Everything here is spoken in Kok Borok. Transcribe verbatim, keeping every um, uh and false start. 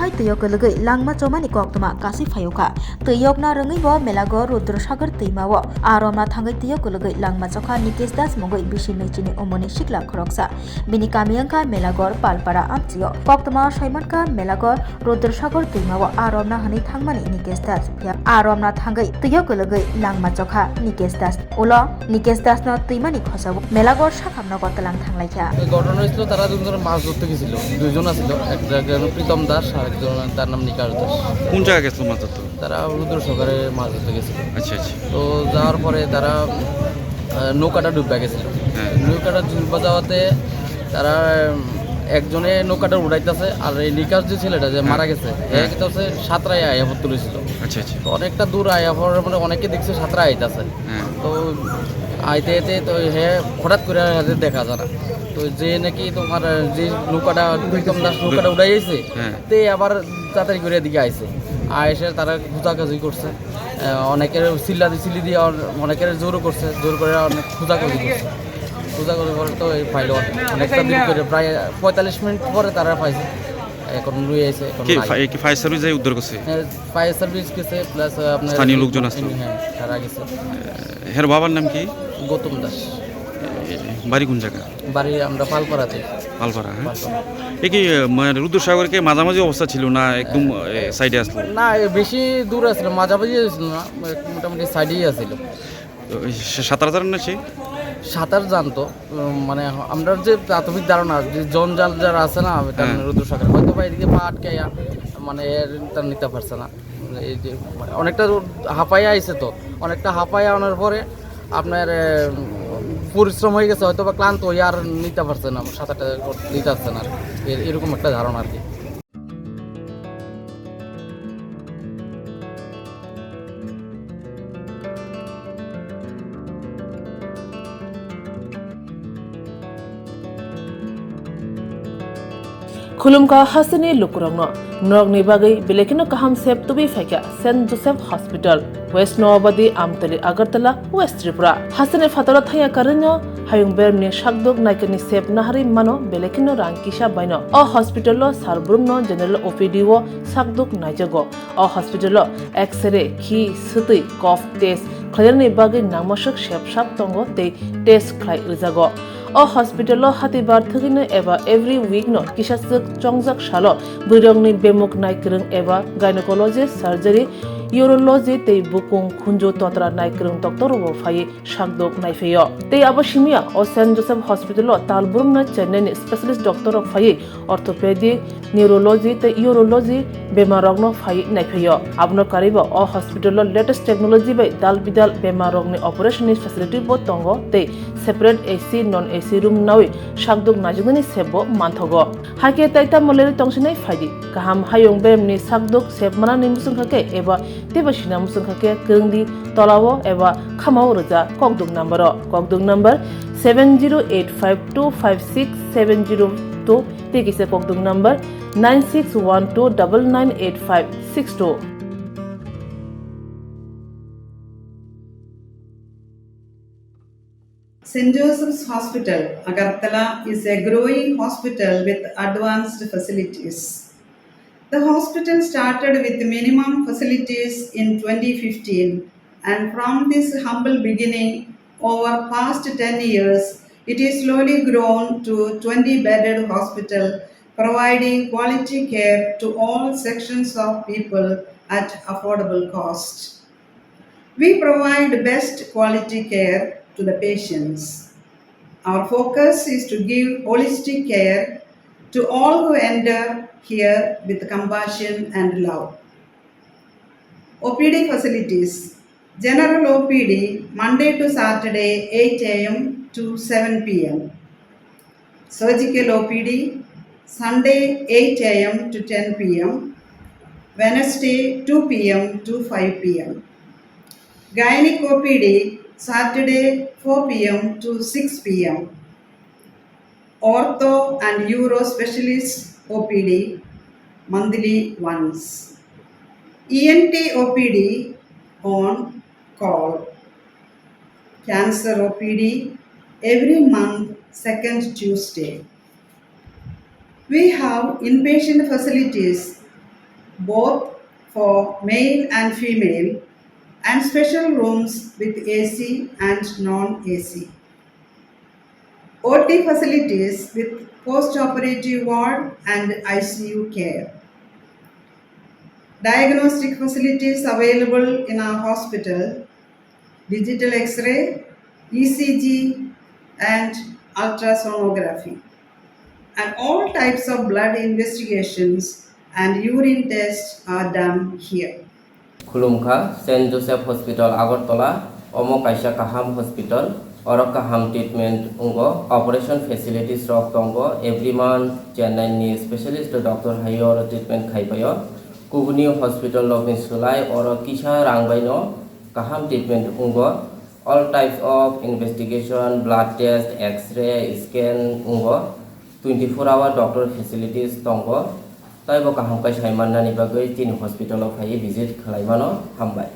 Hai twi o kwlwgwi langma chomani koktwma kasi phaio kha. Twi yokna rwngwi bo Melago Rudrasagar twima o. A romna thangwi twi o kwlwgwi langma chokha Nikesh Das mungwi bisi nwi chini umorni sikla khoroksa. Bini kami wngkha Melagor Palpara amchio. Koktwma saimankha Melagor Rudrasagar twima o a romna hwnwi thangmani Nikesh Das. Phiya a romna thangwi twi o kwlwgwi langma chokha Nikesh Das. Ulo Nikesh Das no twimani khosao Melagor sakhamno gotwlang thanglaikha. এই ঘটনা হয়েছিল, তারা দুজন মাছ ধরতে গেছিল, দুইজন আছিল, একটা গেল প্রীতম দাস আর একজন, তার নাম নিকাশ দাস। কোন জায়গায় গেছিল মাছ ধরতে? তারা রুদ্র সাগরে মাছ ধরতে গেছিল। আচ্ছা, আচ্ছা। তো যাওয়ার পরে তারা আহ, নৌকাটা ডুববা গেছিল। হ্যাঁ। নৌকাটা ডুববা যাওয়াতে তারা উম, একজনে নৌকাটা উড়াইতেছে, আর এই নিকাশ যে ছেলেটা যে হ্যাঁ। মারা গেছে, হ্যাঁ। একে তো হচ্ছে সাঁতরায় আয়া পড়তে রয়েছিল। আচ্ছা, আচ্ছা। তো অনেকটা দূর আয়া পড়ার মানে অনেকে দেখছে সাঁতরা আইতাছে। হ্যাঁ। তো আইতে আইতে তো হে হঠাৎ করে আর দেখা যায় না। তো যে নাকি তোমার যে নৌকাটা প্রীতম দাস নৌকাটা উড়াইছে, হ্যাঁ। তে আবার তাড়াতাড়ি করে এদিকে আইছে। আইসে তারা খোঁজাখুঁজি করছে। আহ, অনেকের চিল্লা দি-, চিল্লি দিয়ে অন-, অনেকের জোরও করছে, জোর করে অনেক খোঁজাখুঁজি করছে। খোঁজাখুঁজি করে তো এই পাইলো অনেক, অনেকটা দিন করে, প্রায় পঁয়তাল্লিশ মিনিট পরে তারা পাইছে। এখন লুই আইছে, এখন কি নাই। ফাই-, কি ফায়ার সার্ভিস যাই উদ্ধার করছে? হ্যাঁ, ফায়ার সার্ভিস গেছে, প্লাস, আহ, আপনার স্থানীয় লোকজন আসলো? হ্যাঁ, তারা গেছে। এ, হের বাবার নাম কি? গৌতম দাস। এ, বাড়ি কোন জায়গা? বাড়ি আমরা পালপাড়াতে। পালপাড়া, হ্যাঁ? পালপাড়া। এ কি, এ, মানে, রুদ্রসাগর কি মাঝামাঝি অবস্থা ছিল না একদম, এ, সাইডে আসলো? না, এ বেশি দূর আছিল, মাঝামাঝি আছিল না, মোটামুটি সাইডেই আছিল। তো, এই সা-, সাঁতার জানেন না সে? সাঁতার জানতো, উম, মানে, আমরা যে প্রাথমিক ধারণা যে জঞ্জাল যারা আছে না, এটা হ্যাঁ। রুদ্রসাগর হয়তো বা এদিকে পা আটকাইয়া, মানে, এর, তার নিতে পারছে না। এই যে, মানে, অনেকটা হাঁপাইয়া আইছে তো, অনেকটা হাঁপাইয়া আনার পরে আপনার, এ, পরিশ্রম হয়ে গেছে, হয়তো বা ক্লান্ত হয়ে আর নিতে পারছে না, সাঁতারটা কর-, নিতে পারছে না আর কি। এর-, এরকম একটা ধারণা আর কি। Khulumkha hasteni lukurokno, norokni bagwi belai kheno kaham sep tubui phaikha Saint Joseph Hospital, West Noabadi, Amtali, Agartala, West Tripura. Hasteni phataro thangya karwino hayung beremni sakduk naikani sep naharwi mano belai kheno rang kisa baino. O hospital o sar brumno general O P D o sakduk naijago. O hospital o X-ray, khi, swtwi, cough test khlainani bagwi nangmaswk sep sak tongo tei test khlai rwjago. O hospital o hatibar thwgwino eba every week no kisaswk chongjak salo bwrwirokni bemuk nai kwrwng eba gynecology, surgery, urology tei bukung khunju totra nai kwrwng doctor rokbo phaiwi sakdok naiphaio. Tei abo simiya o Saint Joseph Hospital o tal brumno chennaini specialist doctor rok phaiwi orthopedic, neurology tei urology bemar rokno phaiwi naiphaio. Abono karwibo o hospital o latest technology bai dal bidal bemar rokni operation ni facility bo tongo tei separate A C, non A C room nawi sakdok naijaknani sep bo manthogo. Hakhe tai tamo leri tongsinai phaidi. Kaham hayung beremni sakdok sep manani mwswngkha khe eba teibo sina mwswngkha khe kwrwngdi tolao eba khamao rwja kokduk number o. Kokduk number seven zero eight five two five six seven zero two tei kisa kokduk number nine six one two double nine eight five six two. Saint Joseph's Hospital, Agartala is a growing hospital with advanced facilities. The hospital started with minimum facilities in twenty fifteen, and from this humble beginning, over past ten years, it is slowly grown to twenty bedded hospital, providing quality care to all sections of people at affordable cost. We provide best quality care to the patients. Our focus is to give holistic care to all who enter here with compassion and love. O P D facilities. General O P D, Monday to Saturday, eight A M to seven P M. Surgical O P D, Sunday, eight A M to ten P M, Wednesday, two P M to five P M. Gynec O P D, Saturday, four P M to six P M. Ortho and Uro Specialist O P D, monthly once. E N T O P D on call. Cancer O P D every month, second Tuesday. We have inpatient facilities both for male and female, and special rooms with A C and non-A C. O T facilities with post-operative ward and I C U care. Diagnostic facilities available in our hospital, digital X-ray, E C G, and ultrasonography. And all types of blood investigations and urine tests are done here. Khulumkha, Saint Joseph Hospital, Agartala. Omo kaisa kaham hospital. Oro kaham treatment wngo, operation facilities rok tongo. Every month Chennai ni specialist doctor hai oro treatment khai paio. Kubuni hospital rokni swlai oro kisa rang bai no kaham treatment wngo. All types of investigation, blood test, X-ray, scan wngo. Twenty four hour doctor facilities tongo. Taibo kaham khe sai mannani bagwi chini hospital o phaiwi visit khlai mano. Hambai.